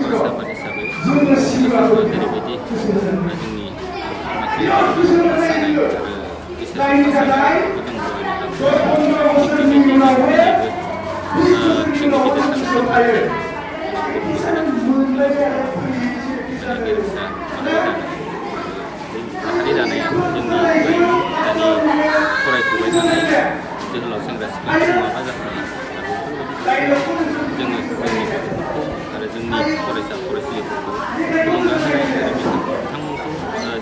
फरायसाफोर हिसाबै जेरैबायदि जोंनि मोसानाय माहारि दानाया जोंनि दानि फरायफुबाय थानाय जोहोलाव सेंग्रा सिख्लाफोर नङाबा जाखाया जोङो जोंनि गथ'फोरखौ आरो जोंनि फरायसा फरायसुलिफोरखौ थुलुंगा होनाय आरो बिथांमोनखौ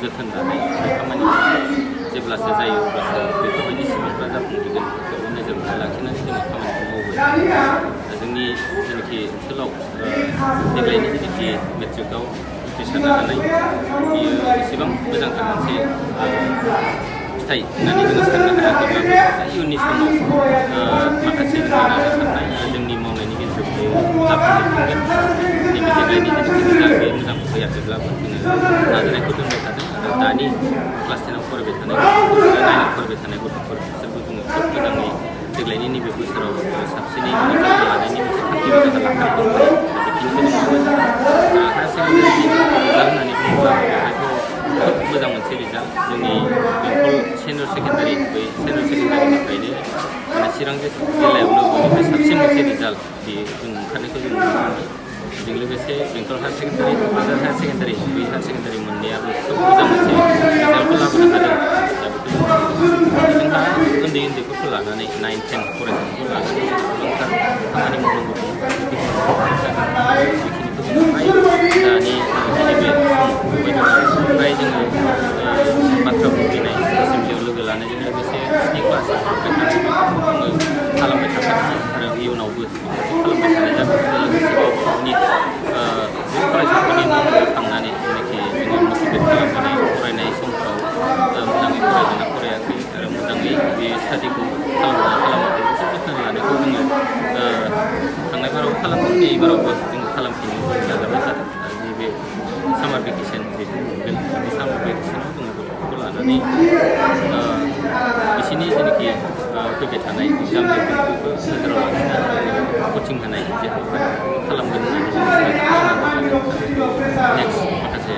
जोथोन लानाय खामानि जेब्लासो जायो अब्लासो बेफोरबायदि सुबुंफ्रा जाफुंहैगोन बेखौ नोजोर लाखिनानै जोङो खामानिखौ मावबाय जोंनि जेनाखि ओनसोलाव देग्लायनि जेनाखि मेट्रिकआव उथ्रिसारनो हानाय बियो एसेबां मोजांथार मोनसे फिथाइ होननानै जोङो साननो हायाखैब्लाबो इयुननि समाव माखासे जोंनि नाजाथाबनाय आरो जोंनि मावनायनि गेजेरजों बियो जाफुंहैगोन नैबे देग्लायनि जेनाखि रिजाल्ट बे मोजां फैयाखैब्लाबो जोङो नाजानायखौ दोनबाय थादों आरो दानि क्लास 10आव फरायबाय थानाय गथ'फोर आरो 9आव फरायबाय थानाय गथ'फोर बिसोरबो जोङो खोब मोजाङै देग्लायनि नैबे बोसोराव साबसिनै रिजाल्ट लानायनि मोनसे थांखिबो जोंहा लाखानाय दंखायो बेखिनिखौ जों मावबाय थादों हायार सेकेन्डारिनि रिजाल्ट होननानै बुङोब्ला बेवहायथ' खोब मोजां मोनसे रिजाल्ट जोंनि बेंटल सेनियर सेकेन्डारि बै सेनियर सेकेन्डारिनिफ्रायनो माने चिरां जिल्लायावनो बयनिफ्राय साबसिन मोनसे रिजाल्ट बेयो जों ओंखारनायखौ जों नुनो मोनो बेजों लोगोसे बेंटल higher secondary Kokrajhar higher secondary बै हायार सेकेन्डारि मोननैयाबो खोब मोजां मोनसे रिजाल्टखौ लाबोनो हादों दा बेखौ जोंहा उन्दै उन्दैफोरखौ लानानै 9, 10 फरायसाफोरखौ लानानै गोबांथार खामानि मावनांगौ दं बेखिनिखौ जोङो फ्राय दानि नैबे फ्राय जोङो बाथ्रा बुंनाय एसेमब्लियाव लोगो लानायजों लोगोसे स्नि क्लास फरायबाय थानाय जोङो खालामबाय थाखायो आरो इयुनावबो खालामबाय थानाय जागोन लोगोसे गावनि फरायसाफोरनि न'आव थांनानै जेनाखि जोङो मटिभेट खालामबोनाय फरायनाय समफ्राव मोजाङै फरायदोंना फरायाखै आरो मोजाङै बे स्टाडिखौ खालामदोंना खालामाखै बेखौ जोथोन लानायखौ जोङो थांनाय बाराव खालामदों नैबारावबो जोङो खालामफिननो नाजाबाय थादों आरो नैबे सामार भेकेसन जिहेतु मोनगोन बे सामार भेकेसनाव जोङो गथ'फोरखौ लानानै बिसोरनि जेनाखि फैबाय थानाय एग्जाम बेफोरखौ नोजोराव लाखिनानै कचिं होनाय जे हाबाफारिखौ खालामगोन होननानै जों नेक्स्ट माखासे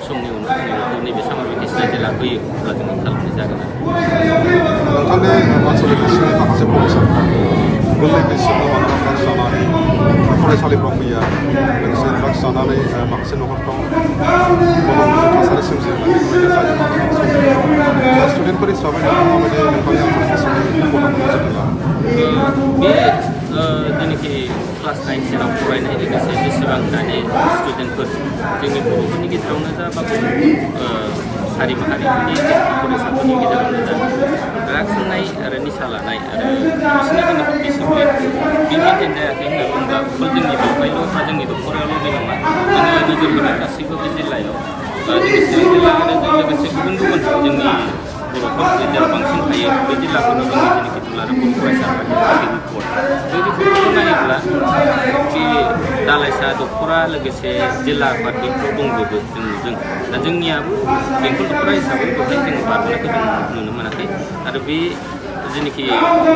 समनि उनाव जोङो नैबे सामार भेकेसना जेला फैयो अब्ला जोङो खालामनाय जागोन आरो नोंथांनि आनसलिक सिङाव माखासे फरायसाफ्रा गोरलै बैसोआव मालाबा ड्राग्स जानानै फरायसालिफ्राव फैया लोगोसे ड्राग्स जानानै माखासे न'खरफ्राव गलम थासारि सोमजियोब्ला बेफोरबायदि जायो मालाबा स्टुडेन्टफोर हिसाबै नोंथाङा माबायदि नोंथांनि आनसलिक सिङाव गथ'फोरखौ जोथोन लानो बे जेनाखि क्लास 9, 10आव फरायनाय लोगोसे बेसेबां दानि स्टुडेन्टफोर जोंनि बर'फोरनि गेजेरावनो जा बा गुबुन हारि माहारिफोरनि फरायसाफोरनि गेजेरावनो जा ड्राग्स होनाय आरो निसा लानाय आरो बिसोरनि जेनाखि डिसिप्लिन बे मेनटेन जायाखै होनना बुङोब्ला अकल जोंनि बेवहायल' बा जोंनि दख'रायावल' बे नङा जोङो नोजोर होनाय गासैबो बे जिल्लायाव जोंनि चिरां जिल्ला आरो लोगोसे गुबुन गुबुन जोंनि बर'फोर जेराव बांसिन थायो बे जिल्लाफोरनि जोंनि जेनाखि दुलाराय बर' फरायसा आफादनि रिपर्ट बे रिपर्टखौ नायोब्ला बे दालाइसा दख'रा लोगोसे जिल्ला आफाद बेफोराव दंजोबो जों नुदों दा जोंनियाबो बेंटल दख'रा हिसाबै बेवहाय जोङो बारबोनायखौ जों नुनो मोनाखै आरो बे जेनाखि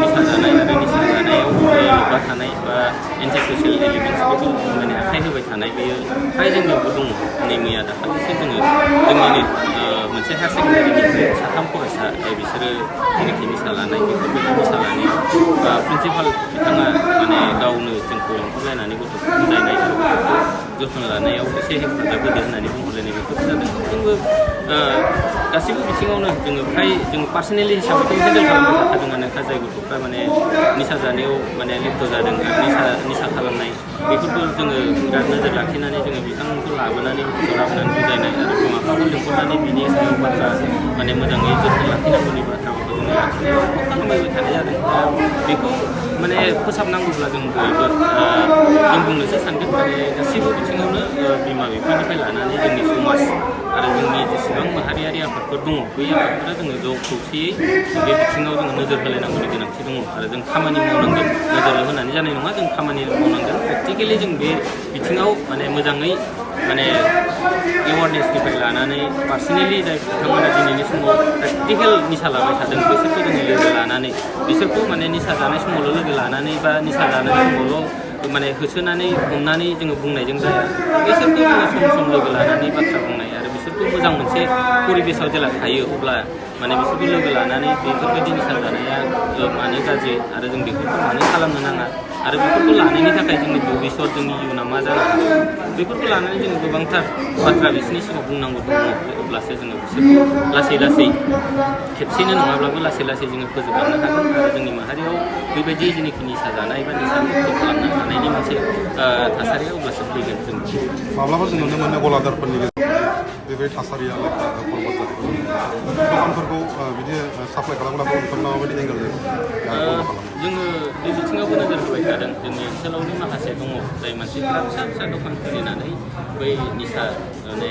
निसा जानाय आरो निसा जानायाव लोब्बा थानाय बा एन्टि ससियेल एलिमेन्ट्सफोरखौ माने आखाइ होबाय थानाय बेयो फ्राय जोंनियावबो दङ नै मैया दाखालिसो जोङो जोंनिनो मोनसे हायार सेकेन्डारिनिफ्राय 3 फरायसा बिसोरो जेनाखि निसा लानाय बेफोरबायदि निसा लानायाव प्रिन्सिपाल बिथाङा माने गावनो जोंखौ लेंहरलायनानै गथ'खौ बुजायनाय आरो गथ'खौ जोथोन लानायाव एसे हेफाजाब होदो होननानै बुंहरलायनाय बेफोर जादों जोंबो गासैबो बिथिङावनो जोङो फ्राय जोङो पार्सनेलि हिसाबैथ' हेन्डेल खालामबाय थाखादोंआनो जाय गथ'फ्रा माने निसा जानायाव माने लिप्त जादों आरो निसा खालामनाय बेफोरखौ जोङो बिराद नोजोर लाखिनानै जोङो बिथांमोनखौ लाबोनानै बुजायनाय आरो बिमा-बिफाखौ लेंहरनानै बिनि सायाव बाथ्रा माने मोजाङै जोथोन लाखिनांगौनि बाथ्राफोरखौ जोङो लाखिनायाव खालामबाय थानाय जादों दा बेखौ माने फोसाबनांगौब्ला जों बयबो जों बुंनोसो सानगोन माने गासैबो बिथिङावनो बिमा-बिफानिफ्राय लानानै जोंनि समाज आरो जोंनि जेसेबां माहारियारि आफादफोर दङ बै आफादफोरा जोङो ज' खौसेयै बे बिथिङाव जोङो नोजोर होलायनांगौनि गोनांथि दङ आरो जों खामानि मावनांगोन नोजोरल' होनानै जानाय नङा जों खामानि मावनांगोन प्रेक्टिकेलि जों बे बिथिङाव माने मोजाङै माने एवारनेसनिफ्राय लानानै पार्सनेलि जाय बिथांमोना दिनैनि समाव प्रेक्टिकेल निसा लाबाय थादों बिसोरखौ जोङो लोगो लानानै बिसोरखौ माने निसा जानाय समावल' लोगो लानानै बा निसा जानाय समावल' माने होसोनानै हमनानै जोङो बुंनायजों जाया बिसोरखौ जोङो सम सम लोगो लानानै बाथ्रा बुंनाय आरो बिसोरखौ मोजां मोनसे परिबेसाव जेला थायो अब्ला माने बिसोरखौ लोगो लानानै बेफोरबायदि निसा जानाया मानो गाज्रि आरो जों बेफोरखौ मानो खालामनो नाङा आरो बेफोरखौ लानायनि थाखाय जोंनि भबिष्यत जोंनि इयुना मा जानो हागौ बेफोरखौ लानानै जोङो गोबांथार बाथ्रा बिसोरनि सिगाङाव बुंनांगौ दङ अब्लासो जोङो बिसोरखौ लासै लासै खेबसेनो नङाब्लाबो लासै लासै जोङो फोजोबलांनो हागोन आरो जोंनि माहारियाव बेबायदि जेनाखि निसा जानाय बा निसा मुक्त खालामनो हानायनि मोनसे थासारिया अब्लासो फैगोन जों माब्लाबा जों नुनो मोनो गलादारफोरनि गेजेराव बेबायदि थासारिया फरवार्ड जादों दखानफोरखौ बिदि साप्लाय खालामग्राखौ नोंथांमोना माबायदि एंगेलजों खालामो जोङो बे बिथिङावबो नोजोर होबाय थादों जोंनि ओनसोलावनो माखासे दङ जाय मानसिफ्रा फिसा फिसा दखान खुलिनानै बै निसा माने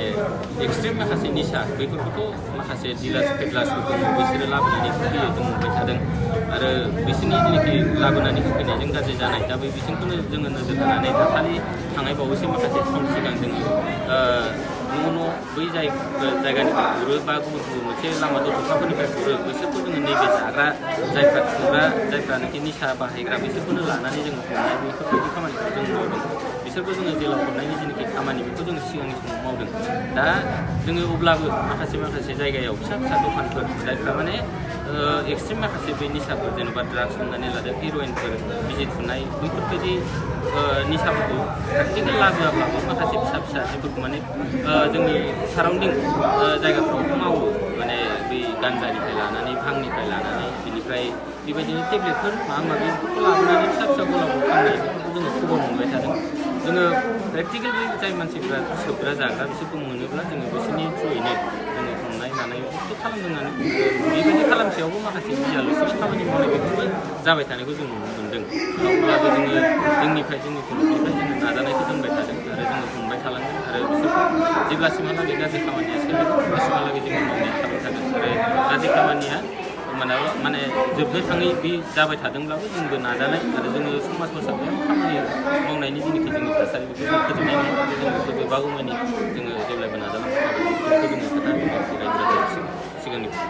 एक्सट्रिम माखासे निसा बैफोरखौथ' माखासे डिलार्स पेडलार्सफोर दङ बिसोरो लाबोनानै होफैयो जों नुबाय थादों आरो बिसोरनि जेनाखि लाबोनानै होफैनायजों गाज्रि जानाय दा बे बिथिंखौनो जोङो नोजोर होनानै दाखालि थांनाय बावैसो माखासे सम सिगां जोङो न' बै जायगानिफ्राय गुरो बा गुबुन गुबुन मोनसे लामा दथ'खाफोरनिफ्राय गुरो बिसोरखौ जोङो नैबे जाग्रा जायफ्रा थुग्रा जायफ्रानोखि निसा बाहायग्रा बिसोरखौनो लानानै जोङो हमनाय बेफोरबायदि खामानिखौ जों मावदों बिसोरखौ जोङो जेलाव हरनायनि जेनाखि खामानि बेखौ जोङो सिगांनि समाव मावदों दा जोङो अब्लाबो माखासे जायगायाव फिसा फिसा दखानफोर जायफ्रा माने एक्सट्रिम माखासे बे निसाफोर जेनेबा ड्राग्स हमनानै लादों हिर'इनफोर बिजि थुनाय बैफोरबायदि निसाफोरखौ प्रेक्टिकेल लाबोआब्लाबो माखासे फिसा फिसा जिफोरखौ माने जोंनि साराउन्डिं जायगाफ्राव मावो माने बै गान्जानिफ्राय लानानै भांनिफ्राय लानानै बिनिफ्राय बेबायदिनो टेब्लेटफोर माबा माबि बेफोरखौ लाबोनानै फिसा फिसा गलाफोर फाननाय बेफोरखौ जोङो खबर मोनबाय थादों जोङो प्रेक्टिकेल बै जाय मानसिफ्रा सोबग्रा जाग्रा बिसोरखौ मोनोब्ला जोङो बिसोरनि थ्रुयैनो जोङो हमनाय मानाय बेफोरखौ खालामदोंनानै बेबायदि खालामसेयावबो माखासे बिजालुसनि खामानि मावनाय बेफोरबो जाबाय थानायखौ जों नुनो मोन्दों अब्लाबो जोङो जोंनिफ्राय जोंनि खर'निफ्राय जोङो नाजानायखौ दोनबाय थादों आरो जोङो हमबाय थालांगोन आरो बिसोरखौ जेब्लासिमहालागै गाज्रि खामानिया सोलिगोन अब्लासिमहालागै जोङो मावनाया थाबाय थागोन आरो गाज्रि खामानिया माने जोबनो थाङै बे जाबाय थादोंब्लाबो जोंबो नाजानाय आरो जोङो समाज फोसाबनायाव खामानि मावनायनि जेनाखि जोंनि थासारि बेखौ जों फोजोबनाय नङा जों फोजोबागौमानि जोङो जेब्लायबो नाजालांबाय थागोन बेखौ जोङो खोथा होबोगासिनो रायजो राजानि सिगांनिफ्राय